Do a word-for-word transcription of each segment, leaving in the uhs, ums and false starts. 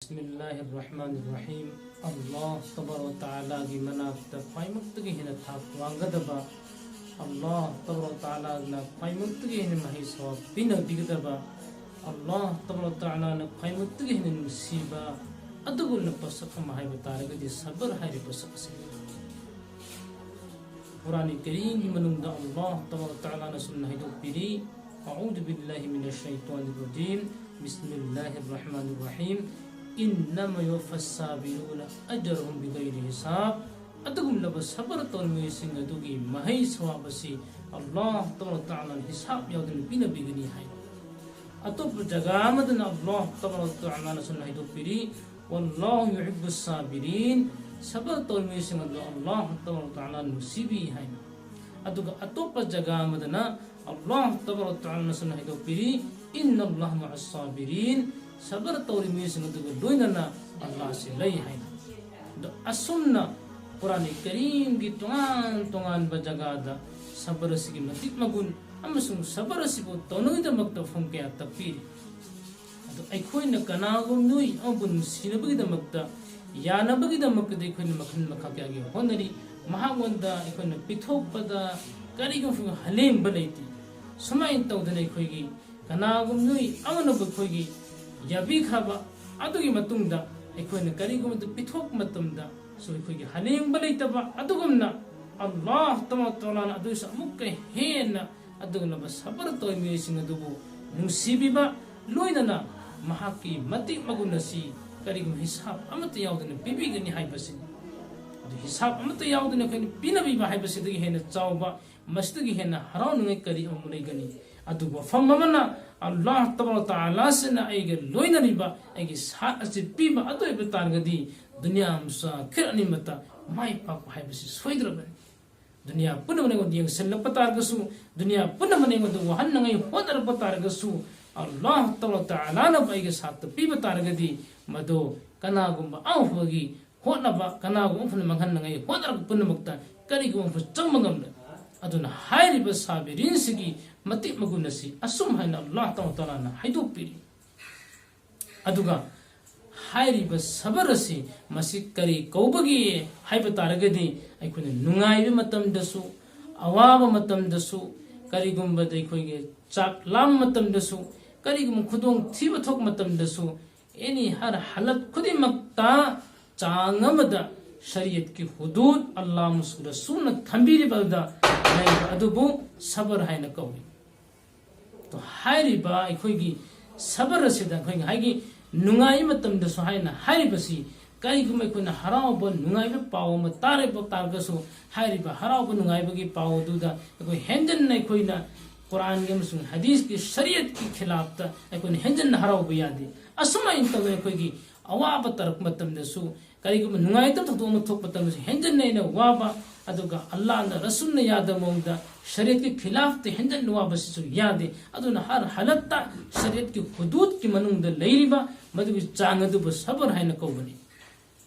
بسم الله الرحمن الرحيم. ꯑꯜꯂꯥꯍ ꯇꯕꯥꯔꯛ ꯋ ꯇꯥꯂꯥꯒꯤ ꯃꯅꯥꯛꯇ ꯈ꯭ꯋꯥꯏꯃꯛꯇꯒꯤ ꯍꯦꯟꯅ ꯊꯥꯛ ꯋꯥꯡꯒꯗꯕ, ꯑꯜꯂꯥꯍ ꯇꯕꯥꯔꯛ ꯋ ꯇꯥꯂꯥꯅ ꯈ꯭ꯋꯥꯏꯃꯛꯇꯒꯤ ꯍꯦꯟꯅ ꯃꯍꯩ ꯁꯋꯥ ꯄꯤꯅꯕꯤꯒꯗꯕ, ꯑꯜꯂꯥꯍ ꯇꯕꯥꯔꯛ ꯋ ꯇꯥꯂꯥꯅ ꯈ꯭ꯋꯥꯏꯃꯛꯇꯒꯤ ꯍꯦꯟꯅ ꯅꯨꯡꯁꯤꯕ ꯑꯗꯨꯒꯨꯝꯕ ꯄꯣꯠꯁꯛ ꯑꯃ ꯍꯥꯏꯕ ꯇꯥꯔꯒꯗꯤ ꯁꯕꯔ ꯍꯥꯏꯔꯤꯕ ꯄꯣꯠꯁꯛ ꯑꯁꯤꯅꯤ꯫ ꯀꯨꯔꯥꯟ ꯀꯔꯤꯝꯒꯤ ꯃꯅꯨꯡꯗ ꯑꯜꯂꯥꯍ ꯇꯕꯥꯔꯛ ꯋ ꯇꯥꯂꯥꯅ ꯁꯨꯝꯅ ꯍꯥꯏꯗꯣꯛꯄꯤꯔꯤ, أعوذ بالله من الشيطان الرجيم. بسم الله الرحمن الرحيم. إنما يوفى الصابرون أجرهم بغير حساب. ꯑꯗꯨꯒꯨꯝꯂꯕ ꯁꯕꯔ ꯇꯧꯔꯤꯕꯁꯤꯡ ꯑꯗꯨꯒꯤ ꯃꯍꯩ ꯁꯋꯥꯕ ꯑꯁꯤ ꯑꯜꯂꯥꯍ ꯇꯕꯥꯔꯛ ꯋ ꯇꯥꯂꯥꯅ ꯍꯤꯁꯥꯕ ꯌꯥꯎꯗꯅ ꯄꯤꯅꯕꯤꯒꯅꯤ ꯍꯥꯏ꯫ ꯑꯇꯣꯞꯄ ꯖꯒꯥ ꯑꯃꯗꯅ ꯑꯜꯂꯥꯍ ꯇꯕꯥꯔꯛ ꯋ ꯇꯥꯂꯥꯅ ꯁꯨꯝꯅ ꯍꯥꯏꯗꯣꯛꯄꯤꯔꯤ, والله يحب الصابرين. ꯁꯕꯔ ꯇꯧꯔꯤꯕꯁꯤꯡ ꯑꯗꯨ ꯑꯜꯂꯥꯍ ꯇꯕꯥꯔꯛ ꯋ ꯇꯥꯂꯥꯅ ꯅꯨꯡꯁꯤꯕꯤ ꯍꯥꯏꯅ꯫ ꯑꯗꯨꯒ ꯑꯇꯣꯞꯄ ꯖꯒꯥ ꯑꯃꯗꯅ ꯑꯜꯂꯥꯍ ꯇꯕꯥꯔꯛ ꯋ ꯇꯥꯂꯥꯅ ꯁꯨꯝꯅ ꯍꯥꯏꯗꯣꯛꯄꯤꯔꯤ, إن الله مع الصابرين. ꯁꯕꯔ ꯇꯧꯔꯤꯕ ꯃꯤꯑꯣꯏꯁꯤꯡ ꯑꯗꯨꯒ ꯂꯣꯏꯅꯅ ꯑꯜꯂꯥꯍꯁꯤ ꯂꯩ ꯍꯥꯏꯅ꯫ ꯑꯗꯣ ꯑꯁꯨꯝꯅ ꯀꯨꯔꯥꯟ ꯀꯔꯤꯝꯒꯤ ꯇꯣꯉꯥꯟ ꯇꯣꯉꯥꯟꯕ ꯖꯒꯥꯗ ꯁꯕꯔ ꯑꯁꯤꯒꯤ ꯃꯇꯤꯛ ꯃꯒꯨꯟ ꯑꯃꯁꯨꯡ ꯁꯕꯔ ꯑꯁꯤꯕꯨ ꯇꯧꯅꯕꯒꯤꯗꯃꯛꯇ ꯋꯥꯐꯝ ꯀꯌꯥ ꯇꯥꯛꯄꯤꯔꯤ꯫ ꯑꯗꯣ ꯑꯩꯈꯣꯏꯅ ꯀꯅꯥꯒꯨꯝꯕ ꯃꯤꯑꯣꯏ ꯑꯃꯕꯨ ꯅꯨꯡꯁꯤꯅꯕꯒꯤꯗꯃꯛꯇ, ꯌꯥꯅꯕꯒꯤꯗꯃꯛꯇꯗꯤ ꯑꯩꯈꯣꯏꯅ ꯃꯈꯜ ꯃꯈꯥ ꯀꯌꯥꯒꯤ ꯍꯣꯠꯅꯔꯤ꯫ ꯃꯍꯥꯛꯉꯣꯟꯗ ꯑꯩꯈꯣꯏꯅ ꯄꯤꯊꯣꯛꯄꯗ ꯀꯔꯤꯒꯨꯝꯕ ꯍꯂꯦꯡꯕ ꯂꯩꯇꯦ꯫ ꯁꯨꯃꯥꯏꯅ ꯇꯧꯗꯅ ꯑꯩꯈꯣꯏꯒꯤ ꯀꯅꯥꯒꯨꯝꯕ ꯃꯤꯑꯣꯏ ꯑꯃꯅꯕꯨ ꯑꯩꯈꯣꯏꯒꯤ ꯌꯥꯕꯤꯈ꯭ꯔꯕ ꯑꯗꯨꯒꯤ ꯃꯇꯨꯡꯗ ꯑꯩꯈꯣꯏꯅ ꯀꯔꯤꯒꯨꯝꯕꯗ ꯄꯤꯊꯣꯛꯄ ꯃꯇꯝꯗ ꯁꯨ ꯑꯩꯈꯣꯏꯒꯤ ꯍꯂꯦꯡꯕ ꯂꯩꯇꯕ, ꯑꯗꯨꯒꯨꯝꯅ ꯑꯜꯂꯥꯍ ꯇꯕꯥꯔꯛ ꯋ ꯇꯥꯂꯥꯅ ꯑꯗꯨꯁꯨ ꯑꯃꯨꯛꯀ ꯍꯦꯟꯅ ꯑꯗꯨꯒꯨꯝꯂꯕ ꯁꯕꯔ ꯇꯧꯔꯤꯕ ꯃꯤꯑꯣꯏꯁꯤꯡ ꯑꯗꯨꯕꯨ ꯅꯨꯡꯁꯤꯕꯤꯕ, ꯂꯣꯏꯅꯅ ꯃꯍꯥꯛꯀꯤ ꯃꯇꯤꯛ ꯃꯒꯨꯟ ꯑꯁꯤ ꯀꯔꯤꯒꯨꯝꯕ ꯍꯤꯁꯥꯕ ꯑꯃꯠꯇ ꯌꯥꯎꯗꯅ ꯄꯤꯕꯤꯒꯅꯤ ꯍꯥꯏꯕꯁꯤꯅꯤ꯫ ꯑꯗꯨ ꯍꯤꯁꯥꯕ ꯑꯃꯠꯇ ꯌꯥꯎꯗꯅ ꯑꯩꯈꯣꯏꯅ ꯄꯤꯅꯕꯤꯕ ꯍꯥꯏꯕꯁꯤꯗꯒꯤ ꯍꯦꯟꯅ ꯆꯥꯎꯕ, ꯃꯁꯤꯗꯒꯤ ꯍꯦꯟꯅ ꯍꯔꯥꯎꯅꯤꯡꯉꯥꯏ ꯀꯔꯤ ꯑꯃꯨꯛ ꯂꯩꯒꯅꯤ? ꯑꯗꯨꯕꯨ ꯋꯥꯐꯝ ꯑꯃꯅ, ꯑꯜꯂꯥꯍ ꯇꯕꯥꯔꯛ ꯋ ꯇꯥꯂꯥꯁꯤꯅ ꯑꯩꯒ ꯂꯣꯏꯅꯔꯤꯕ, ꯑꯩꯒꯤ ꯁꯥꯊ ꯑꯁꯤ ꯄꯤꯕ ꯑꯗꯨ ꯑꯣꯏꯕ ꯇꯥꯔꯒꯗꯤ, ꯗꯨꯅꯤꯌꯥ ꯑꯃꯁꯨꯡ ꯑꯥꯈꯤꯔ ꯑꯅꯤꯃꯛꯇ ꯃꯥꯏ ꯄꯥꯛꯄ ꯍꯥꯏꯕꯁꯤ ꯁꯣꯏꯗ꯭ꯔꯕꯅꯤ꯫ ꯗꯨꯅꯤꯌꯥ ꯄꯨꯝꯅꯃꯛꯅ ꯑꯩꯉꯣꯟꯗ ꯌꯦꯡꯁꯤꯜꯂꯛꯄ ꯇꯥꯔꯒꯁꯨ, ꯗꯨꯅꯤꯌꯥ ꯄꯨꯝꯅꯃꯛꯅ ꯑꯩꯉꯣꯟꯗ ꯋꯥꯍꯟꯅꯉꯥꯏ ꯍꯣꯠꯅꯔꯛꯄ ꯇꯥꯔꯒꯁꯨ, ꯑꯜꯂꯥꯍ ꯇꯕꯥꯔꯛ ꯋ ꯇꯥꯂꯥꯅ ꯑꯩꯒꯤ ꯁꯥꯊ ꯄꯤꯕ ꯇꯥꯔꯒꯗꯤ, ꯃꯗꯨ ꯀꯅꯥꯒꯨꯝꯕ ꯑꯃꯐꯥꯎꯒꯤ ꯍꯣꯠꯅꯕ, ꯀꯅꯥꯒꯨꯝꯕ ꯑꯃꯐꯥꯎꯅ ꯃꯥꯡꯍꯟꯅꯉꯥꯏ ꯍꯣꯠꯅꯔꯛꯄ ꯄꯨꯝꯅꯃꯛꯇ ꯀꯔꯤꯒꯨꯝꯕ ꯑꯃꯐꯥꯎ ꯆꯪꯕ ꯉꯝꯂꯣꯏ꯫ ꯑꯗꯨꯅ ꯍꯥꯏꯔꯤꯕ ꯁꯥꯕꯤꯔꯤꯟꯁꯤꯒꯤ ꯃꯇꯤꯛ ꯃꯒꯨꯟ ꯑꯁꯤ ꯑꯁꯨꯝ ꯍꯥꯏꯅ ꯑꯜꯂꯥꯍ ꯇꯕꯥꯔꯛ ꯋ ꯇꯥꯂꯥꯅ ꯍꯥꯏꯗꯣꯛꯄꯤꯔꯤ꯫ ꯑꯗꯨꯒ ꯍꯥꯏꯔꯤꯕ ꯁꯕꯔ ꯑꯁꯤ ꯃꯁꯤ ꯀꯔꯤ ꯀꯧꯕꯒꯦ ꯍꯥꯏꯕ ꯇꯥꯔꯒꯗꯤ, ꯑꯩꯈꯣꯏꯅ ꯅꯨꯡꯉꯥꯏꯕ ꯃꯇꯝꯗꯁꯨ, ꯑꯋꯥꯕ ꯃꯇꯝꯗꯁꯨ, ꯀꯔꯤꯒꯨꯝꯕꯗ ꯑꯩꯈꯣꯏꯒꯤ ꯆꯥꯛ ꯂꯥꯝꯕ ꯃꯇꯝꯗꯁꯨ, ꯀꯔꯤꯒꯨꯝꯕ ꯈꯨꯗꯣꯡꯊꯤꯕ ꯊꯣꯛꯄ ꯃꯇꯝꯗꯁꯨ, ꯑꯦꯅꯤ ꯍꯔ ꯍꯥꯂꯠ ꯈꯨꯗꯤꯡꯃꯛꯇ ꯆꯥꯡ ꯑꯃꯗ ꯁꯔꯤꯌꯠꯀꯤ ꯍꯨꯗꯨꯗ, ꯑꯜꯂꯥꯍ ꯑꯃꯁꯨꯡ ꯔꯁꯨꯜꯅ ꯊꯝꯕꯤꯔꯤꯕꯗ ꯂꯩꯕ ꯑꯗꯨꯕꯨ ꯁꯕꯔ ꯍꯥꯏꯅ ꯀꯧꯏ꯫ ꯑꯗꯣ ꯍꯥꯏꯔꯤꯕ ꯑꯩꯈꯣꯏꯒꯤ ꯁꯕꯔ ꯑꯁꯤꯗ ꯑꯩꯈꯣꯏ ꯉꯁꯥꯏꯒꯤ ꯅꯨꯡꯉꯥꯏ ꯃꯇꯝꯗꯁꯨ ꯍꯥꯏꯅ ꯍꯥꯏꯔꯤꯕꯁꯤ, ꯀꯔꯤꯒꯨꯝꯕ ꯑꯩꯈꯣꯏꯅ ꯍꯔꯥꯎꯕ ꯅꯨꯡꯉꯥꯏꯕ ꯄꯥꯎ ꯑꯃ ꯇꯥꯔꯕ ꯇꯥꯔꯒꯁꯨ, ꯍꯥꯏꯔꯤꯕ ꯍꯔꯥꯎꯕ ꯅꯨꯡꯉꯥꯏꯕꯒꯤ ꯄꯥꯎ ꯑꯗꯨꯗ ꯑꯩꯈꯣꯏ ꯍꯦꯟꯖꯟꯅ ꯑꯩꯈꯣꯏꯅ ꯀꯨꯔꯥꯟꯒꯤ ꯑꯃꯁꯨꯡ ꯍꯗꯤꯁꯀꯤ ꯁꯔꯤꯌꯠꯀꯤ ꯈꯤꯂꯥꯐꯇ ꯑꯩꯈꯣꯏꯅ ꯍꯦꯟꯖꯟꯅ ꯍꯔꯥꯎꯕ ꯌꯥꯗꯦ꯫ ꯑꯁꯨꯃꯥꯏꯅ ꯇꯧꯗꯅ ꯑꯩꯈꯣꯏꯒꯤ ꯑꯋꯥꯕ ꯇꯥꯔꯛꯄ ꯃꯇꯝꯗꯁꯨ, ꯀꯔꯤꯒꯨꯝꯕ ꯅꯨꯡꯉꯥꯏꯇꯕ ꯊꯧꯗꯣꯛ ꯑꯃ ꯊꯣꯛꯄ ꯃꯇꯝꯗꯁꯨ ꯍꯦꯟꯖꯟꯅ ꯑꯩꯅ ꯋꯥꯕ, ꯑꯗꯨꯒ ꯑꯜꯂꯥꯍꯅ ꯔꯁꯨꯜꯅ ꯌꯥꯗꯕ ꯃꯑꯣꯡꯗ ꯁꯔꯤꯌꯠꯀꯤ ꯈꯤꯂꯥꯐꯇ ꯍꯦꯟꯖꯟꯅ ꯋꯥꯕꯁꯤꯁꯨ ꯌꯥꯗꯦ꯫ ꯑꯗꯨꯅ ꯍꯔ ꯍꯥꯂꯠꯇ ꯁꯔꯤꯌꯠꯀꯤ ꯍꯨꯗꯨꯗꯀꯤ ꯃꯅꯨꯡꯗ ꯂꯩꯔꯤꯕ ꯃꯗꯨꯒꯤ ꯆꯥꯡ ꯑꯗꯨꯕꯨ ꯁꯕꯔ ꯍꯥꯏꯅ ꯀꯧꯕꯅꯤ꯫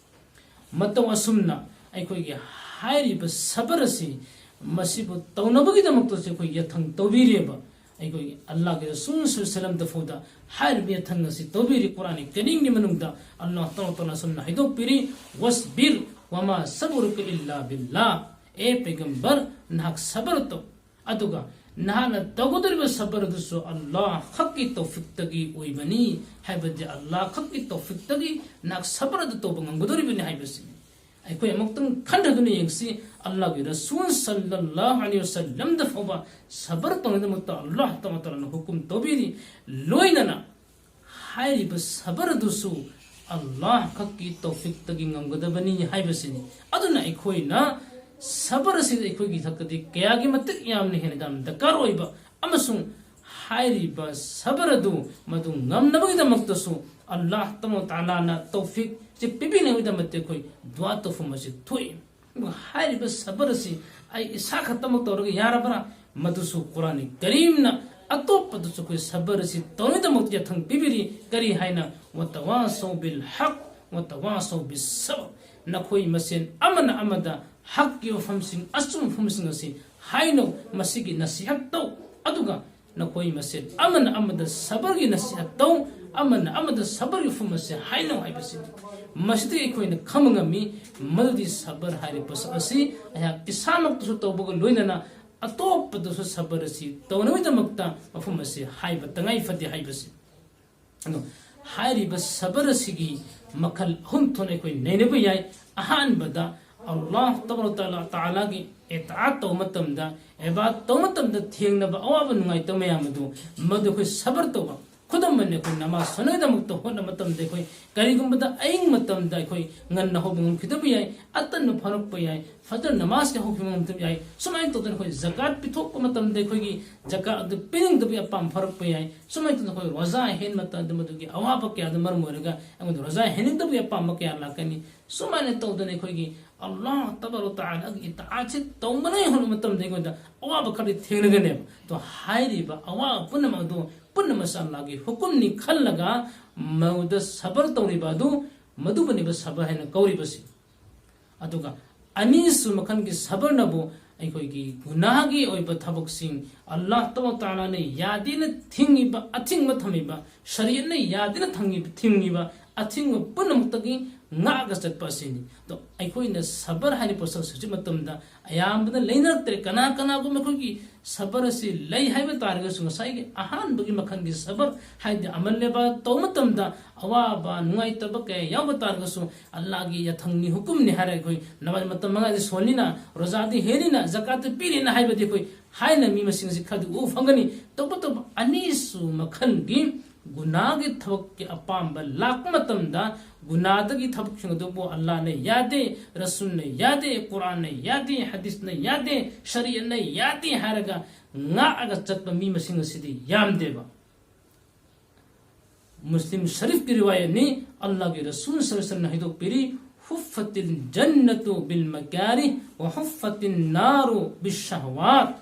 ꯃꯇꯧ ꯑꯁꯨꯝꯅ ꯑꯩꯈꯣꯏꯒꯤ ꯍꯥꯏꯔꯤꯕ ꯁꯕꯔ ꯑꯁꯤ ꯃꯁꯤꯕꯨ ꯇꯧꯅꯕꯒꯤꯗꯃꯛꯇꯁꯨ ꯑꯩꯈꯣꯏ ꯌꯥꯊꯪ ꯇꯧꯕꯤꯔꯦꯕ꯫ ꯑꯩꯈꯣꯏꯒꯤ ꯑꯜꯂꯥꯍꯒꯤ ꯔꯁꯨꯜ ꯁꯜꯂꯜꯂꯥꯍꯨ ꯑꯂꯩꯍꯤ ꯋꯁꯜꯂꯝꯗ ꯐꯥꯎꯗ ꯍꯥꯏꯔꯤꯕ ꯌꯥꯊꯪ ꯑꯁꯤ ꯇꯧꯕꯤꯔꯤ꯫ ꯀꯨꯔꯥꯟ ꯀꯔꯤꯝꯒꯤ ꯃꯅꯨꯡꯗ ꯑꯜꯂꯥꯍ ꯇꯥꯂꯥ ꯇꯥꯂꯥ ꯑꯁꯨꯝꯅ ꯍꯥꯏꯗꯣꯛꯄꯤꯔꯤ, "ꯋꯥꯁꯕꯤꯔ ꯋꯃꯥ ꯁꯕꯔꯨꯀ ꯏꯜꯂꯥ ꯕꯤꯜꯂꯥꯍ"꯫ ꯑꯦ ꯄꯩꯒꯝꯕꯔ, ꯅꯍꯥꯛ ꯁꯕꯔ ꯇꯧ, ꯑꯗꯨꯒ ꯅꯍꯥꯛꯅ ꯇꯧꯒꯗꯧꯔꯤꯕ ꯁꯕꯔ ꯑꯗꯨꯁꯨ ꯑꯜꯂꯥꯍ ꯈꯛꯀꯤ ꯇꯧꯐꯤꯛꯇꯒꯤ ꯑꯣꯏꯕꯅꯤ꯫ ꯍꯥꯏꯕꯗꯤ ꯑꯜꯂꯥꯍ ꯈꯛꯀꯤ ꯇꯧꯐꯤꯛꯇꯒꯤ ꯅꯍꯥꯛ ꯁꯕꯔ ꯑꯗꯨ ꯇꯧꯕ ꯉꯝꯒꯗꯧꯔꯤꯕꯅꯤ ꯍꯥꯏꯕꯁꯤꯅꯤ꯫ ꯑꯩꯈꯣꯏ ꯑꯃꯨꯛꯇꯪ ꯈꯟꯊꯗꯨꯅ ꯌꯦꯡꯁꯤ, ꯑꯜꯂꯥꯍꯒꯤ ꯔꯁꯨꯜ ꯁꯜꯂꯜꯂꯥꯍꯨ ꯑꯂꯩꯍꯤ ꯋꯁꯜꯂꯝꯗ ꯐꯥꯎꯕ ꯁꯕꯔ ꯇꯧꯅꯕꯒꯤꯗꯃꯛꯇ ꯑꯜꯂꯥꯍ ꯇꯥꯂꯥ ꯇꯥꯂꯥꯅ ꯍꯨꯀꯨꯝ ꯇꯧꯕꯤꯔꯤ꯫ ꯂꯣꯏꯅꯅ ꯍꯥꯏꯔꯤꯕ ꯁꯕꯔ ꯑꯗꯨꯁꯨ ꯑꯜꯂꯥꯍ ꯈꯛꯀꯤ ꯇꯧꯐꯤꯛꯇꯒꯤ ꯉꯝꯒꯗꯕꯅꯤ ꯍꯥꯏꯕꯁꯤꯅꯤ꯫ ꯑꯗꯨꯅ ꯑꯩꯈꯣꯏꯅ ꯁꯕꯔ ꯑꯁꯤ ꯑꯩꯈꯣꯏꯒꯤ ꯊꯛꯇꯗꯤ ꯀꯌꯥꯒꯤ ꯃꯇꯤꯛ ꯌꯥꯝꯅ ꯍꯦꯟꯅ ꯌꯥꯝꯅ ꯗꯔꯀꯥꯔ ꯑꯣꯏꯕ, ꯑꯃꯁꯨꯡ ꯍꯥꯏꯔꯤꯕ ꯁꯕꯔ ꯑꯗꯨ ꯃꯗꯨ ꯉꯝꯅꯕꯒꯤꯗꯃꯛꯇꯁꯨ ꯑꯜꯂꯥꯍ ꯇꯥꯂꯥ ꯇꯥꯂꯥꯅ ꯇꯧꯐꯤꯛꯁꯦ ꯄꯤꯕꯤꯅꯕꯒꯤꯗꯃꯛꯇ ꯑꯩꯈꯣꯏ ꯗꯨꯋꯥ ꯇꯧꯐꯝ ꯑꯁꯤ ꯊꯣꯛꯏ꯫ ꯑꯗꯨꯒ ꯍꯥꯏꯔꯤꯕ ꯁꯕꯔ ꯑꯁꯤ ꯑꯩ ꯏꯁꯥ ꯈꯛꯇꯃꯛ ꯇꯧꯔꯒ ꯌꯥꯔꯕ꯭ꯔꯥ? ꯃꯗꯨꯁꯨ ꯀꯨꯔꯥꯟ ꯀꯔꯤꯝꯅ ꯑꯇꯣꯞꯄꯗꯁꯨ ꯑꯩꯈꯣꯏ ꯁꯕꯔ ꯑꯁꯤ ꯇꯧꯅꯕꯒꯤꯗꯃꯛ ꯌꯥꯊꯪ ꯄꯤꯕꯤꯔꯤ꯫ ꯀꯔꯤ ꯍꯥꯏꯅ? "ꯋꯇꯋꯥꯁꯧ ꯕꯤꯜ ꯍꯛ, ꯋꯇꯋꯥꯁꯧ ꯕꯤꯁ ꯁꯕꯔ"꯫ ꯅꯈꯣꯏ ꯃꯁꯦꯟ ꯑꯃꯅ ꯑꯃꯗ ꯍꯛꯀꯤ ꯋꯥꯐꯝꯁꯤꯡ, ꯑꯆꯨꯝꯕ ꯋꯥꯐꯝꯁꯤꯡ ꯑꯁꯤ ꯍꯥꯏꯅꯧ, ꯃꯁꯤꯒꯤ ꯅꯁꯤꯍꯠ ꯇꯧ꯫ ꯑꯗꯨꯒ ꯅꯈꯣꯏ ꯃꯁꯦꯟ ꯑꯃꯅ ꯑꯃꯗ ꯁꯕꯔꯒꯤ ꯅꯁꯤꯍꯠ ꯇꯧ, ꯑꯃꯅ ꯑꯃꯗ ꯁꯕꯔꯒꯤ ꯋꯥꯐꯝ ꯑꯁꯤ ꯍꯥꯏꯅꯧ ꯍꯥꯏꯕꯁꯤꯅꯤ꯫ ꯃꯁꯤꯗꯒꯤ ꯑꯩꯈꯣꯏꯅ ꯈꯪꯕ ꯉꯝꯃꯤ, ꯃꯗꯨꯗꯤ ꯁꯕꯔ ꯍꯥꯏꯔꯤꯕ ꯄꯣꯠꯁꯛ ꯑꯁꯤ ꯑꯩꯍꯥꯛ ꯏꯁꯥꯃꯛꯇꯁꯨ ꯇꯧꯕꯒ ꯂꯣꯏꯅꯅ ꯑꯇꯣꯞꯄꯗꯁꯨ ꯁꯕꯔ ꯑꯁꯤ ꯇꯧꯅꯕꯒꯤꯗꯃꯛꯇ ꯃꯐꯝ ꯑꯁꯤ ꯍꯥꯏꯕ ꯇꯉꯥꯏ ꯐꯗꯦ ꯍꯥꯏꯕꯁꯤ꯫ ꯑꯗꯣ ꯍꯥꯏꯔꯤꯕ ꯁꯕꯔ ꯑꯁꯤꯒꯤ ꯃꯈꯜ ꯑꯍꯨꯝ ꯊꯣꯛꯅ ꯑꯩꯈꯣꯏ ꯅꯩꯅꯕ ꯌꯥꯏ꯫ ꯑꯍꯥꯟꯕꯗ ꯑꯜꯂꯥꯍ ꯇꯕꯥꯔꯛ ꯇꯥꯂꯥ, ꯇꯥꯂꯥꯒꯤ ꯏꯇꯥꯑꯠ ꯇꯧꯕ ꯃꯇꯝꯗ, ꯏꯕꯥꯗꯠ ꯇꯧꯕ ꯃꯇꯝꯗ ꯊꯦꯡꯅꯕ ꯑꯋꯥꯕ ꯅꯨꯡꯉꯥꯏꯇꯕ ꯃꯌꯥꯝ ꯑꯗꯨ, ꯃꯗꯨ ꯑꯩꯈꯣꯏ ꯁꯕꯔ ꯇꯧꯕ꯫ ꯈꯨꯗꯝ ꯑꯣꯏꯅ ꯑꯩꯈꯣꯏ ꯅꯃꯥꯖ ꯁꯣꯟꯅꯕꯒꯤꯗꯃꯛꯇ ꯍꯣꯠꯅꯕ ꯃꯇꯝꯗ ꯑꯩꯈꯣꯏ ꯀꯔꯤꯒꯨꯝꯕꯗ ꯑꯍꯤꯡ ꯃꯇꯝꯗ ꯑꯩꯈꯣꯏ ꯉꯟꯅ ꯍꯧꯕ ꯉꯝꯈꯤꯗꯕ ꯌꯥꯏ, ꯑꯇꯟꯕ ꯐꯥꯔꯛꯄ ꯌꯥꯏ, ꯐꯖꯔ ꯅꯃꯥꯖꯀꯤ ꯍꯧꯈꯤꯕ ꯉꯝꯗꯕ ꯌꯥꯏ꯫ ꯁꯨꯃꯥꯏꯅ ꯇꯧꯗꯅ ꯑꯩꯈꯣꯏ ꯖꯀꯥꯠ ꯄꯤꯊꯣꯛꯄ ꯃꯇꯝꯗ ꯑꯩꯈꯣꯏꯒꯤ ꯖꯀꯥꯠ ꯑꯗꯨ ꯄꯤꯅꯤꯡꯗꯕꯒꯤ ꯑꯄꯥꯝꯕ ꯐꯥꯔꯛꯄ ꯌꯥꯏ꯫ ꯁꯨꯃꯥꯏꯅ ꯇꯧꯗꯅ ꯑꯩꯈꯣꯏ ꯔꯣꯖꯥ ꯍꯦꯟ ꯃꯇꯝꯗ ꯃꯗꯨꯒꯤ ꯑꯋꯥꯕ ꯀꯌꯥꯗ ꯃꯔꯝ ꯑꯣꯏꯔꯒ ꯑꯩꯉꯣꯟꯗ ꯔꯣꯖꯥ ꯍꯦꯟꯅꯤꯡꯗꯕꯒꯤ ꯑꯄꯥꯝꯕ ꯀꯌꯥ ꯂꯥꯛꯀꯅꯤ꯫ ꯁꯨꯃꯥꯏꯅ ꯇꯧꯗꯅ ꯑꯩꯈꯣꯏꯒꯤ ꯑꯜꯂꯥꯍ ꯇꯕꯥꯔꯛ ꯇꯥꯂꯥꯒꯤ ꯏꯇꯥꯑꯠꯁꯤ ꯇꯧꯅꯉꯥꯏ ꯍꯣꯠꯅꯕ ꯃꯇꯝꯗ ꯑꯩꯉꯣꯟꯗ ꯑꯋꯥꯕ ꯈꯔꯗꯤ ꯊꯦꯡꯅꯒꯅꯦꯕ꯫ ꯑꯗꯣ ꯍꯥꯏꯔꯤꯕ ꯑꯋꯥꯕ ꯄꯨꯝꯅꯃꯛ ꯑꯗꯨ ꯄꯨꯝꯅꯃꯛ ꯑꯜꯂꯥꯍꯒꯤ ꯍꯨꯀꯨꯝꯅꯤ ꯈꯜꯂꯒ ꯃꯗꯨꯗ ꯁꯕꯔ ꯇꯧꯔꯤꯕ ꯑꯗꯨ, ꯃꯗꯨꯕꯨꯅꯦꯕ ꯁꯕꯔ ꯍꯥꯏꯅ ꯀꯧꯔꯤꯕꯁꯤ꯫ ꯑꯗꯨꯒ ꯑꯅꯤꯁꯨ ꯃꯈꯜꯒꯤ ꯁꯕꯔꯅꯕꯨ ꯑꯩꯈꯣꯏꯒꯤ ꯒꯨꯅꯥꯍꯒꯤ ꯑꯣꯏꯕ ꯊꯕꯛꯁꯤꯡ, ꯑꯜꯂꯥꯍ ꯇꯕꯥꯔꯛ ꯇꯥꯂꯥꯅ ꯌꯥꯗꯦꯅ ꯊꯤꯡꯉꯤꯕ, ꯑꯊꯤꯡꯕ ꯊꯝꯃꯤꯕ, ꯁꯔꯤꯌꯠꯅ ꯌꯥꯗꯦꯅ ꯊꯝꯉꯤꯕ, ꯊꯤꯡꯉꯤꯕ ꯑꯊꯤꯡꯕ ꯄꯨꯝꯅꯃꯛꯇꯒꯤ ꯉꯥꯛꯑꯒ ꯆꯠꯄ ꯑꯁꯤꯅꯤ꯫ ꯑꯗꯣ ꯑꯩꯈꯣꯏꯅ ꯁꯕꯔ ꯍꯥꯏꯔꯤꯕ ꯄꯣꯠꯁꯛ ꯑꯁꯤ ꯍꯧꯖꯤꯛ ꯃꯇꯝꯗ ꯑꯌꯥꯝꯕꯅ ꯂꯩꯅꯔꯛꯇ꯭ꯔꯦ꯫ ꯀꯅꯥ ꯀꯅꯥꯒꯨꯝꯕ ꯑꯩꯈꯣꯏꯒꯤ ꯁꯕꯔ ꯑꯁꯤ ꯂꯩ ꯍꯥꯏꯕ ꯇꯥꯔꯒꯁꯨ, ꯉꯁꯥꯏꯒꯤ ꯑꯍꯥꯟꯕꯒꯤ ꯃꯈꯜꯒꯤ ꯁꯕꯔ, ꯍꯥꯏꯗꯤ ꯑꯃꯜ ꯏꯕꯥꯗꯠ ꯇꯧꯕ ꯃꯇꯝꯗ ꯑꯋꯥꯕ ꯅꯨꯡꯉꯥꯏꯇꯕ ꯀꯌꯥ ꯌꯥꯎꯕ ꯇꯥꯔꯒꯁꯨ, ꯑꯜꯂꯥꯍꯒꯤ ꯌꯥꯊꯪꯅꯤ, ꯍꯨꯀꯨꯝꯅꯤ ꯍꯥꯏꯔꯒ ꯑꯩꯈꯣꯏ ꯅꯃꯥꯖ ꯃꯇꯝ ꯃꯉꯥꯗꯤ ꯁꯣꯜꯂꯤꯅ, ꯔꯣꯖꯥꯗꯤ ꯍꯦꯜꯂꯤꯅ, ꯖꯀꯥꯠꯇꯤ ꯄꯤꯔꯤꯅ ꯍꯥꯏꯕꯗꯤ ꯑꯩꯈꯣꯏ ꯍꯥꯏꯅ ꯃꯤ ꯃꯁꯤꯡ ꯑꯁꯤ ꯈꯔꯗꯤ ꯎꯕ ꯐꯪꯒꯅꯤ꯫ ꯇꯧꯕꯇꯕꯨ ꯑꯅꯤꯁꯨ ꯃꯈꯜꯒꯤ ꯒꯨꯅꯥꯒꯤ ꯊꯕꯛꯀꯤ ꯑꯄꯥꯝꯕ ꯂꯥꯛꯄ ꯃꯇꯝꯗ, ꯒꯨꯅꯥꯗꯒꯤ ꯊꯕꯛꯁꯤꯡ ꯑꯗꯨꯕꯨ ꯑꯜꯂꯥꯍꯅ ꯌꯥꯗꯦ, ꯔꯁꯨꯜꯅ ꯌꯥꯗꯦ, ꯀꯨꯔꯥꯟꯅ ꯌꯥꯗꯦ, ꯍꯗꯤꯁꯅ ꯌꯥꯗꯦ, ꯁꯔꯤꯌꯠꯅ ꯌꯥꯗꯦ ꯍꯥꯏꯔꯒ ꯉꯥꯛꯑꯒ ꯆꯠꯄ ꯃꯤ ꯃꯁꯤꯡ ꯑꯁꯤꯗꯤ ꯌꯥꯝꯗꯦꯕ꯫ ꯃꯨꯁꯂꯤꯝ ꯁꯔꯤꯐꯀꯤ ꯔꯤꯋꯥꯌꯠꯅꯤ꯫ ꯑꯜꯂꯥꯍꯒꯤ ꯔꯁꯨꯜ ꯁꯜꯂꯜꯂꯥꯍꯨ ꯑꯂꯥꯏꯍꯤ ꯋꯥꯁꯜꯂꯝꯅ ꯍꯥꯏꯗꯣꯛꯄꯤꯔꯤ, "ꯍꯨꯐꯠꯇꯤꯜ ꯖꯟꯅꯇꯨ ꯕꯤꯜ ꯃꯀꯥꯔꯤꯍ ꯋ ꯍꯨꯐꯠꯇꯤꯟ ꯅꯥꯔꯨ ꯕꯤꯁ ꯁꯍꯋꯥꯠ"꯫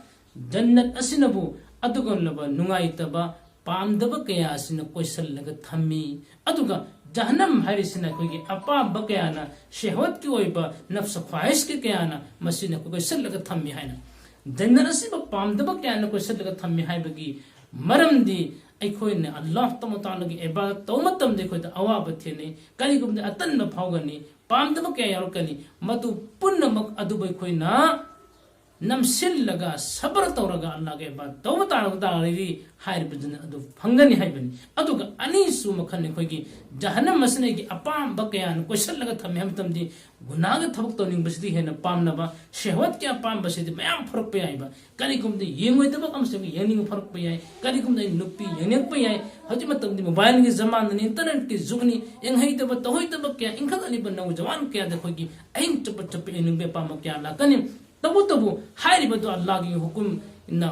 ꯖꯟꯅꯠ ꯑꯁꯤꯅꯕꯨ ꯑꯗꯨꯒꯨꯝꯂꯕ ꯅꯨꯡꯉꯥꯏꯇꯕ, ꯄꯥꯝꯗꯕ ꯀꯌꯥ ꯑꯁꯤꯅ ꯀꯣꯏꯁꯜꯂꯒ ꯊꯝꯃꯤ꯫ ꯑꯗꯨꯒ ꯖꯍꯟꯅꯝ ꯍꯥꯏꯔꯤꯁꯤꯅ ꯑꯩꯈꯣꯏꯒꯤ ꯑꯄꯥꯝꯕ ꯀꯌꯥꯅ, ꯁꯦꯍꯋꯠꯀꯤ ꯑꯣꯏꯕ ꯅꯐꯁ ꯈ꯭ꯋꯥꯍꯤꯁꯀꯤ ꯀꯌꯥꯅ ꯃꯁꯤꯅ ꯀꯣꯏꯁꯜꯂꯒ ꯊꯝꯃꯤ ꯍꯥꯏꯅ꯫ ꯖꯟꯅꯠ ꯑꯁꯤꯕꯨ ꯄꯥꯝꯗꯕ ꯀꯌꯥꯅ ꯀꯣꯏꯁꯜꯂꯒ ꯊꯝꯃꯤ ꯍꯥꯏꯕꯒꯤ ꯃꯔꯝꯗꯤ ꯑꯩꯈꯣꯏꯅ ꯑꯜꯂꯥꯍ ꯇꯕꯥꯔꯛ ꯇꯥꯂꯥꯒꯤ ꯏꯕꯥꯗꯠ ꯇꯧꯕ ꯃꯇꯝꯗ ꯑꯩꯈꯣꯏꯗ ꯑꯋꯥꯕ ꯊꯦꯡꯅꯩ, ꯀꯔꯤꯒꯨꯝꯕꯗ ꯑꯇꯟꯕ ꯐꯥꯎꯒꯅꯤ, ꯄꯥꯝꯗꯕ ꯀꯌꯥ ꯌꯥꯎꯔꯛꯀꯅꯤ꯫ ꯃꯗꯨ ꯄꯨꯝꯅꯃꯛ ꯑꯗꯨꯕꯨ ꯑꯩꯈꯣꯏꯅ ꯅꯝꯁꯤꯜꯂꯒ ꯁꯕꯔ ꯇꯧꯔꯒ ꯑꯜꯂꯥꯍꯒꯤ ꯏꯕꯥꯗꯠ ꯇꯧꯕ ꯇꯥꯔꯕ ꯇꯥꯔꯒꯗꯤ ꯍꯥꯏꯔꯤꯕꯗꯨꯅ ꯑꯗꯨ ꯐꯪꯒꯅꯤ ꯍꯥꯏꯕꯅꯤ꯫ ꯑꯗꯨꯒ ꯑꯅꯤꯁꯨ ꯃꯈꯜ ꯑꯩꯈꯣꯏꯒꯤ ꯖꯍꯟꯅꯝ ꯑꯁꯤꯅ ꯑꯩꯒꯤ ꯑꯄꯥꯝꯕ ꯀꯌꯥꯅ ꯀꯣꯏꯁꯜꯂꯒ ꯊꯝꯃꯦ ꯍꯥꯏꯕ ꯃꯇꯝꯗꯤ ꯒꯨꯅꯥꯒꯤ ꯊꯕꯛ ꯇꯧꯅꯤꯡꯕꯁꯤꯗꯤ ꯍꯦꯟꯅ ꯄꯥꯝꯅꯕ, ꯁꯦꯍꯋꯠꯀꯤ ꯑꯄꯥꯝꯕꯁꯤꯗꯤ ꯃꯌꯥꯝ ꯐꯔꯛꯄ ꯌꯥꯏꯕ꯫ ꯀꯔꯤꯒꯨꯝꯕꯗ ꯌꯦꯡꯉꯣꯏꯗꯕ ꯑꯃꯁꯨꯡ ꯌꯦꯡꯅꯤꯡꯕ ꯐꯔꯛꯄ ꯌꯥꯏ, ꯀꯔꯤꯒꯨꯝꯕꯗ ꯑꯩ ꯅꯨꯄꯤ ꯌꯦꯡꯅꯤꯡꯉꯛꯄ ꯌꯥꯏ꯫ ꯍꯧꯖꯤꯛ ꯃꯇꯝꯗꯤ ꯃꯣꯕꯥꯏꯜꯒꯤ ꯖꯃꯥꯟꯅꯅꯤ, ꯏꯟꯇꯔꯅꯦꯠꯀꯤ ꯖꯨꯒꯅꯤ, ꯌꯦꯡꯍꯩꯗꯕ ꯇꯧꯍꯩꯗꯕ ꯀꯌꯥ ꯏꯟꯈꯠꯂꯛꯂꯤꯕ ꯅꯧꯖꯋꯥꯟ ꯀꯌꯥꯗ ꯑꯩꯈꯣꯏꯒꯤ ꯑꯍꯤꯡ ꯆꯨꯞꯄ ꯆꯨꯞꯄ ꯌꯦꯡꯅꯤꯡꯕ ꯑꯄꯥꯝꯕ ꯀꯌꯥ ꯂꯥꯛꯀꯅꯤ꯫ ꯇꯧꯕꯇꯕꯨ ꯍꯥꯏꯔꯤꯕꯗꯨ ꯑꯜꯂꯥꯍꯒꯤ ꯍꯨꯀꯨꯝꯅ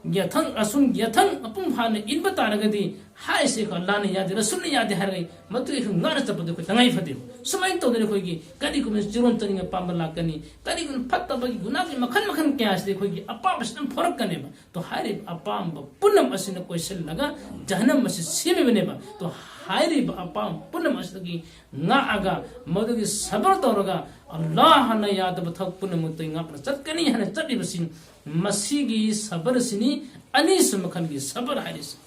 ꯌꯥꯊꯪ, ꯔꯁꯨꯜ ꯌꯥꯊꯪ ꯃꯄꯨꯡ ꯐꯥꯅ ꯏꯟꯕ ꯇꯥꯔꯒꯗꯤ ꯍꯥꯏꯔꯤꯁꯦ ꯑꯩꯈꯣꯏ ꯑꯜꯂꯥꯍꯅ ꯌꯥꯗꯦ, ꯔꯁꯨꯜꯅ ꯌꯥꯗꯦ ꯍꯥꯏꯔꯒ ꯃꯗꯨ ꯑꯩꯈꯣꯏ ꯉꯥꯛꯅ ꯆꯠꯄꯗ ꯑꯩꯈꯣꯏ ꯇꯉꯥꯏ ꯐꯗꯦ꯫ ꯁꯨꯃꯥꯏꯅ ꯇꯧꯗꯅ ꯑꯩꯈꯣꯏꯒꯤ ꯀꯔꯤꯒꯨꯝꯕ ꯆꯤꯔꯣꯟ ꯆꯠꯅꯤꯡꯕ ꯑꯄꯥꯝꯕ ꯂꯥꯛꯀꯅꯤ, ꯀꯔꯤꯒꯨꯝꯕ ꯐꯠꯇꯕꯒꯤ ꯒꯨꯅꯥꯒꯤ ꯃꯈꯜ ꯃꯈꯜ ꯀꯌꯥꯁꯤꯗꯤ ꯑꯩꯈꯣꯏꯒꯤ ꯑꯄꯥꯝꯕꯁꯤ ꯑꯗꯨꯝ ꯐꯣꯔꯛꯀꯅꯦꯕ꯫ ꯇꯣ ꯍꯥꯏꯔꯤꯕ ꯑꯄꯥꯝꯕ ꯄꯨꯝꯅꯃꯛ ꯑꯁꯤꯅ ꯀꯣꯏꯁꯤꯜꯂꯒ ꯖꯍꯟꯅꯝ ꯑꯁꯤ ꯁꯦꯝꯃꯤꯕꯅꯦꯕ꯫ ꯇꯣ ꯍꯥꯏꯔꯤꯕ ꯑꯄꯥꯝꯕ ꯄꯨꯝꯅꯃꯛ ꯑꯁꯤꯗꯒꯤ ꯉꯥꯛꯑꯒ ꯃꯗꯨꯒꯤ ꯁꯕꯔ ꯇꯧꯔꯒ ꯑꯜꯂꯥꯍꯅ ꯌꯥꯗꯕ ꯊꯕꯛ ꯄꯨꯝꯅꯃꯛꯇꯒꯤ ꯉꯥꯛꯅ ꯆꯠꯀꯅꯤ ꯍꯥꯏꯅ ꯆꯠꯂꯤꯕꯁꯤ ꯃꯁꯤꯒꯤ ꯁꯕꯔꯁꯤꯅꯤ꯫ ꯑꯅꯤꯁꯨ ꯃꯈꯜꯒꯤ ꯁꯕꯔ ꯍꯥꯏꯔꯤꯁꯤ꯫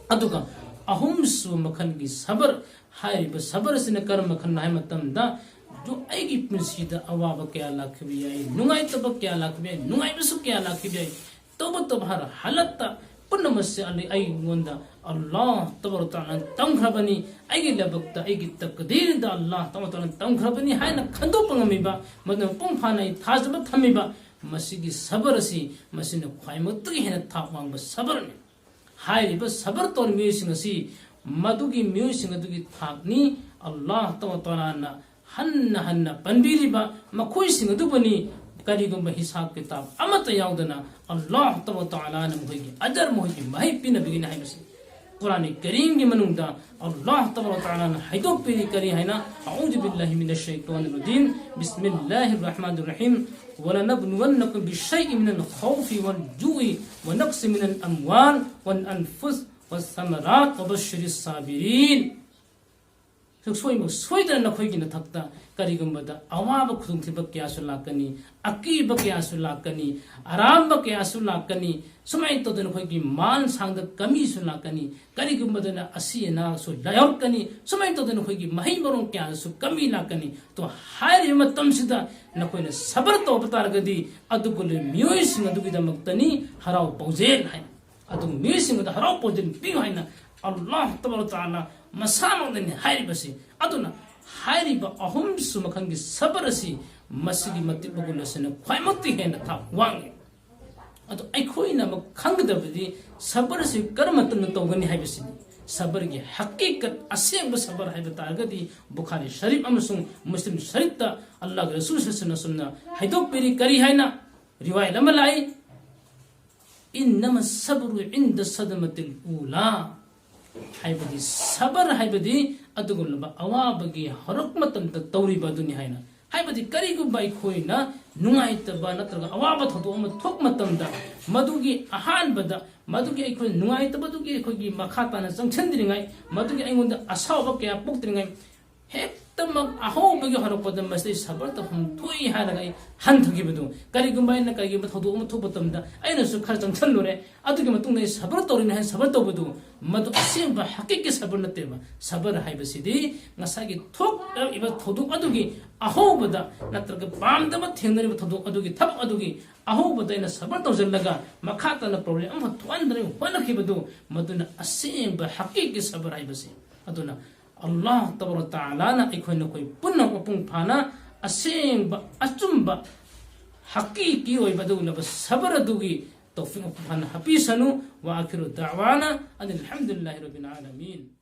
ꯑꯗꯨꯒ ꯑꯍꯨꯝꯁꯨ ꯃꯈꯜꯒꯤ ꯁꯕꯔ, ꯍꯥꯏꯔꯤꯕ ꯁꯕꯔ ꯑꯁꯤꯅ ꯀꯔꯝꯕ ꯃꯈꯜꯅꯣ ꯍꯥꯏꯕ ꯃꯇꯝꯗ, ꯑꯗꯨ ꯑꯩꯒꯤ ꯄꯨꯟꯁꯤꯗ ꯑꯋꯥꯕ ꯀꯌꯥ ꯂꯥꯛꯈꯤꯕ ꯌꯥꯏ, ꯅꯨꯡꯉꯥꯏꯇꯕ ꯀꯌꯥ ꯂꯥꯛꯈꯤꯕ ꯌꯥꯏ, ꯅꯨꯡꯉꯥꯏꯕꯁꯨ ꯀꯌꯥ ꯂꯥꯛꯈꯤꯕ ꯌꯥꯏ꯫ ꯇꯧꯕꯇꯕꯨ ꯍꯔ ꯍꯥꯂꯠꯇ ꯄꯨꯝꯅꯃꯛꯁꯦ ꯑꯩ-, ꯑꯩꯉꯣꯟꯗ ꯑꯜꯂꯥꯍ ꯇꯕꯥꯔꯛ ꯇꯥꯂꯥꯅ ꯇꯝꯈ꯭ꯔꯕꯅꯤ, ꯑꯩꯒꯤ ꯂꯥꯏꯕꯛꯇ, ꯑꯩꯒꯤ ꯇꯛꯗꯤꯔꯗ ꯑꯜꯂꯥꯍ ꯇꯕꯥꯔꯛ ꯇꯥꯂꯥꯅ ꯇꯝꯈ꯭ꯔꯕꯅꯤ ꯍꯥꯏꯅ ꯈꯟꯗꯣꯛꯄ ꯉꯝꯃꯤꯕ, ꯃꯗꯨ ꯃꯄꯨꯡ ꯐꯥꯅ ꯑꯩ ꯊꯥꯖꯕ ꯊꯝꯃꯤꯕ, ꯃꯁꯤꯒꯤ ꯁꯕꯔ ꯑꯁꯤ, ꯃꯁꯤꯅ ꯈ꯭ꯋꯥꯏꯃꯛꯇꯒꯤ ꯍꯦꯟꯅ ꯊꯥꯛ ꯋꯥꯡꯕ ꯁꯕꯔꯅꯤ꯫ ꯍꯥꯏꯔꯤꯕ ꯁꯕꯔ ꯇꯧꯔꯤꯕ ꯃꯤꯑꯣꯏꯁꯤꯡ ꯑꯁꯤ ꯃꯗꯨꯒꯤ ꯃꯤꯑꯣꯏꯁꯤꯡ ꯑꯗꯨꯒꯤ ꯊꯥꯛꯅꯤ꯫ ꯑꯜꯂꯥꯍ ꯇꯕꯥꯔꯛ ꯇꯥꯂꯥꯅ ꯍꯟꯅ ꯍꯟꯅ ꯄꯟꯕꯤꯔꯤꯕ ꯃꯈꯣꯏꯁꯤꯡ ꯑꯗꯨꯕꯨꯅꯤ꯫ ꯀꯔꯤꯒꯨꯝꯕ ꯍꯤꯁꯥꯕ ꯀꯤꯇꯥꯕ ꯑꯃꯠꯇ ꯌꯥꯎꯗꯅ ꯑꯜꯂꯥꯍ ꯇꯕꯥꯔꯛ ꯇꯥꯂꯥꯅ ꯃꯈꯣꯏꯒꯤ ꯑꯖꯔ, ꯃꯈꯣꯏꯒꯤ ꯃꯍꯩ ꯄꯤꯅꯕꯒꯤꯅꯤ ꯍꯥꯏꯕꯁꯤ ꯀꯨꯔꯥꯟ ꯀꯔꯤꯝꯒꯤ ꯃꯅꯨꯡꯗ ꯑꯜꯂꯥꯍ ꯇꯕꯥꯔꯛ ꯇꯥꯂꯥꯅ ꯍꯥꯏꯗꯣꯛꯄꯤꯔꯤ꯫ ꯀꯔꯤ ꯍꯥꯏꯅ? "ꯑꯎꯖꯨ ꯕꯤꯜꯂꯥꯍꯤ ꯃꯤꯅꯁ ꯁꯩꯇꯥꯅꯤꯔ ꯔꯖꯤꯝ꯫ ꯕꯤꯁꯃꯤꯜꯂꯥꯍꯤꯔ ꯔꯍꯃꯥꯅꯤꯔ ꯔꯍꯤꯝ꯫ ولنبلونكم بشيء من الخوف والجوع ونقص من الأموال والأنفس والثمرات وبشر الصابرين." ꯁꯨꯡꯁꯣꯏꯃꯛ ꯁꯣꯏꯗꯅ ꯅꯈꯣꯏꯒꯤ ꯅꯊꯛꯇ ꯀꯔꯤꯒꯨꯝꯕꯗ ꯑꯋꯥꯕ ꯈꯨꯗꯣꯡꯊꯤꯕ ꯀꯌꯥꯁꯨ ꯂꯥꯛꯀꯅꯤ, ꯑꯀꯤꯕ ꯀꯌꯥꯁꯨ ꯂꯥꯛꯀꯅꯤ, ꯑꯔꯥꯝꯕ ꯀꯌꯥꯁꯨ ꯂꯥꯛꯀꯅꯤ꯫ ꯁꯨꯃꯥꯏꯅ ꯇꯧꯗꯅ ꯑꯩꯈꯣꯏꯒꯤ ꯃꯥꯟ ꯁꯥꯡꯗ ꯀꯃꯤꯁꯨ ꯂꯥꯛꯀꯅꯤ, ꯀꯔꯤꯒꯨꯝꯕꯗꯅ ꯑꯁꯤ ꯑꯅꯥꯁꯨ ꯌꯥꯎꯔꯛꯀꯅꯤ꯫ ꯁꯨꯃꯥꯏꯅ ꯇꯧꯗꯅ ꯑꯩꯈꯣꯏꯒꯤ ꯃꯍꯩ ꯃꯔꯣꯡ ꯀꯌꯥꯗꯁꯨ ꯀꯃꯤ ꯂꯥꯛꯀꯅꯤ꯫ ꯇꯣ, ꯍꯥꯏꯔꯤꯕ ꯃꯇꯝꯁꯤꯗ ꯅꯈꯣꯏꯅ ꯁꯕꯔ ꯇꯧꯕ ꯇꯥꯔꯒꯗꯤ ꯑꯗꯨꯒꯨꯝꯂꯕ ꯃꯤꯑꯣꯏꯁꯤꯡ ꯑꯗꯨꯒꯤꯗꯃꯛꯇꯅꯤ ꯍꯔꯥꯎ ꯄꯥꯎꯖꯦꯜ ꯍꯥꯏ꯫ ꯑꯗꯨ ꯃꯤꯑꯣꯏꯁꯤꯡ ꯑꯗꯨ ꯍꯔꯥꯎ ꯄꯥꯎꯖꯦꯜ ꯄꯤꯌꯨ ꯍꯥꯏꯅ ꯑꯜꯂꯥꯍ ꯇꯕꯥꯔꯛ ꯇꯥꯂꯥ ꯃꯁꯥꯃꯛꯅꯅꯤ ꯍꯥꯏꯔꯤꯕꯁꯤ꯫ ꯑꯗꯨꯅ ꯍꯥꯏꯔꯤꯕ ꯑꯍꯨꯝꯁꯨ ꯃꯈꯜꯒꯤ ꯁꯕꯔ ꯑꯁꯤ ꯃꯁꯤꯒꯤ ꯃꯇꯤꯛ ꯃꯒꯨꯟ ꯑꯁꯤꯅ ꯈ꯭ꯋꯥꯏꯃꯛꯇꯤ ꯍꯦꯟꯅ ꯊꯥꯛ ꯋꯥꯡꯉꯤ꯫ ꯑꯗꯨ ꯑꯩꯈꯣꯏꯅ ꯑꯃꯨꯛ ꯈꯪꯒꯗꯕꯗꯤ ꯁꯕꯔ ꯑꯁꯤ ꯀꯔꯝꯕ ꯃꯇꯝꯗ ꯇꯧꯒꯅꯤ ꯍꯥꯏꯕꯁꯤꯅꯤ꯫ ꯁꯕꯔꯒꯤ ꯍꯀꯤꯀꯠ, ꯑꯁꯦꯡꯕ ꯁꯕꯔ ꯍꯥꯏꯕ ꯇꯥꯔꯒꯗꯤ ꯕꯨꯈꯥꯔꯤ ꯁꯔꯤꯐ ꯑꯃꯁꯨꯡ ꯃꯨꯁꯂꯤꯝ ꯁꯔꯤꯐꯇ ꯑꯜꯂꯥꯍꯒꯤ ꯔꯁꯨꯜ ꯁꯜꯂꯜꯂꯥꯍꯨ ꯑꯂꯥꯏꯍꯤ ꯋꯥꯁꯜꯂꯝꯅ ꯍꯥꯏꯗꯣꯛꯄꯤꯔꯤ꯫ ꯀꯔꯤ ꯍꯥꯏꯅ? ꯔꯤꯋꯥꯌꯠ ꯑꯃ ꯂꯥꯛꯏ, "ꯏꯟꯅꯃ ꯁꯕꯔꯨ ꯏꯟꯗ ꯁꯗꯃꯇꯤꯜ ꯎꯂꯥ", ꯍꯥꯏꯕꯗꯤ ꯁꯕꯔ ꯍꯥꯏꯕꯗꯤ ꯑꯗꯨꯒꯨꯝꯂꯕ ꯑꯋꯥꯕꯒꯤ ꯍꯧꯔꯛ ꯃꯇꯝꯗ ꯇꯧꯔꯤꯕ ꯑꯗꯨꯅꯤ ꯍꯥꯏꯅ꯫ ꯍꯥꯏꯕꯗꯤ ꯀꯔꯤꯒꯨꯝꯕ ꯑꯩꯈꯣꯏꯅ ꯅꯨꯡꯉꯥꯏꯇꯕ ꯅꯠꯇ꯭ꯔꯒ ꯑꯋꯥꯕ ꯊꯧꯗꯣꯛ ꯑꯃ ꯊꯣꯛꯄ ꯃꯇꯝꯗ, ꯃꯗꯨꯒꯤ ꯑꯍꯥꯟꯕꯗ, ꯃꯗꯨꯒꯤ ꯑꯩꯈꯣꯏ ꯅꯨꯡꯉꯥꯏꯇꯕꯗꯨꯒꯤ ꯑꯩꯈꯣꯏꯒꯤ ꯃꯈꯥ ꯇꯥꯅ ꯆꯪꯁꯤꯟꯗ꯭ꯔꯤꯉꯩ, ꯃꯗꯨꯒꯤ ꯑꯩꯉꯣꯟꯗ ꯑꯁꯥꯎꯕ ꯀꯌꯥ ꯄꯣꯛꯇ꯭ꯔꯤꯉꯩ, ꯍꯦꯛꯇꯃꯛ ꯑꯍꯧꯕꯒꯤ ꯍꯧꯔꯛꯄꯗ ꯃꯁꯤꯗꯩ ꯁꯕꯔ ꯇꯧꯐꯝ ꯊꯣꯛꯏ ꯍꯥꯏꯔꯒ ꯑꯩ ꯍꯟꯊꯈꯤꯕꯗꯨ, ꯀꯔꯤꯒꯨꯝꯕ ꯑꯩꯅ ꯀꯔꯤꯒꯨꯝꯕ ꯊꯧꯗꯣꯛ ꯑꯃ ꯊꯣꯛꯄ ꯃꯇꯝꯗ ꯑꯩꯅꯁꯨ ꯈꯔ ꯆꯪꯁꯤꯜꯂꯨꯔꯦ, ꯑꯗꯨꯒꯤ ꯃꯇꯨꯡꯗ ꯑꯩ ꯁꯕꯔ ꯇꯧꯔꯤꯅꯦ ꯍꯥꯏꯅ ꯁꯕꯔ ꯇꯧꯕꯗꯨ, ꯃꯗꯨ ꯑꯁꯦꯡꯕ ꯍꯀꯤꯀꯤ ꯁꯕꯔ ꯅꯠꯇꯦꯕ꯫ ꯁꯕꯔ ꯍꯥꯏꯕꯁꯤꯗꯤ ꯉꯁꯥꯏꯒꯤ ꯊꯣꯛꯂꯛꯏꯕ ꯊꯧꯗꯣꯛ ꯑꯗꯨꯒꯤ ꯑꯍꯧꯕꯗ ꯅꯠꯇ꯭ꯔꯒ ꯄꯥꯝꯗꯕ ꯊꯦꯡꯅꯔꯤꯕ ꯊꯧꯗꯣꯛ ꯑꯗꯨꯒꯤ, ꯊꯕꯛ ꯑꯗꯨꯒꯤ ꯑꯍꯧꯕꯗ ꯑꯩꯅ ꯁꯕꯔ ꯇꯧꯁꯤꯜꯂꯒ ꯃꯈꯥ ꯇꯥꯅ ꯄ꯭ꯔꯣꯕ꯭ꯂꯦꯝ ꯑꯃ ꯊꯣꯛꯍꯟꯗꯅꯕ ꯍꯣꯠꯅꯈꯤꯕꯗꯨ, ꯃꯗꯨꯅ ꯑꯁꯦꯡꯕ ꯍꯀꯤꯀꯤ ꯁꯕꯔ ꯍꯥꯏꯕꯁꯤ꯫ ꯑꯗꯨꯅ ꯑꯜꯂꯥꯍ ꯇꯕꯥꯔꯛ ꯇꯥꯂꯥꯅ ꯑꯩꯈꯣꯏ ꯅꯈꯣꯏ ꯄꯨꯟꯅ ꯃꯄꯨꯡ ꯐꯥꯅ ꯑꯁꯦꯡꯕ ꯑꯆꯨꯝꯕ ꯍꯀꯤꯀꯤ ꯑꯣꯏꯕ ꯑꯗꯨꯒꯨꯝꯂꯕ ꯁꯕꯔ ꯑꯗꯨꯒꯤ ꯇꯧꯐꯤꯛ ꯃꯄꯨꯡ ꯐꯥꯅ ꯍꯥꯞꯄꯤꯁꯅꯨ꯫ ꯋꯥ ꯑꯈꯤꯔꯨ ꯗꯥꯋꯥꯅ ꯑꯅꯤꯜ ꯍꯝꯗꯨꯂꯤꯜꯂꯥꯍꯤ ꯔꯕꯤꯜ ꯑꯥꯂꯃꯤꯟ꯫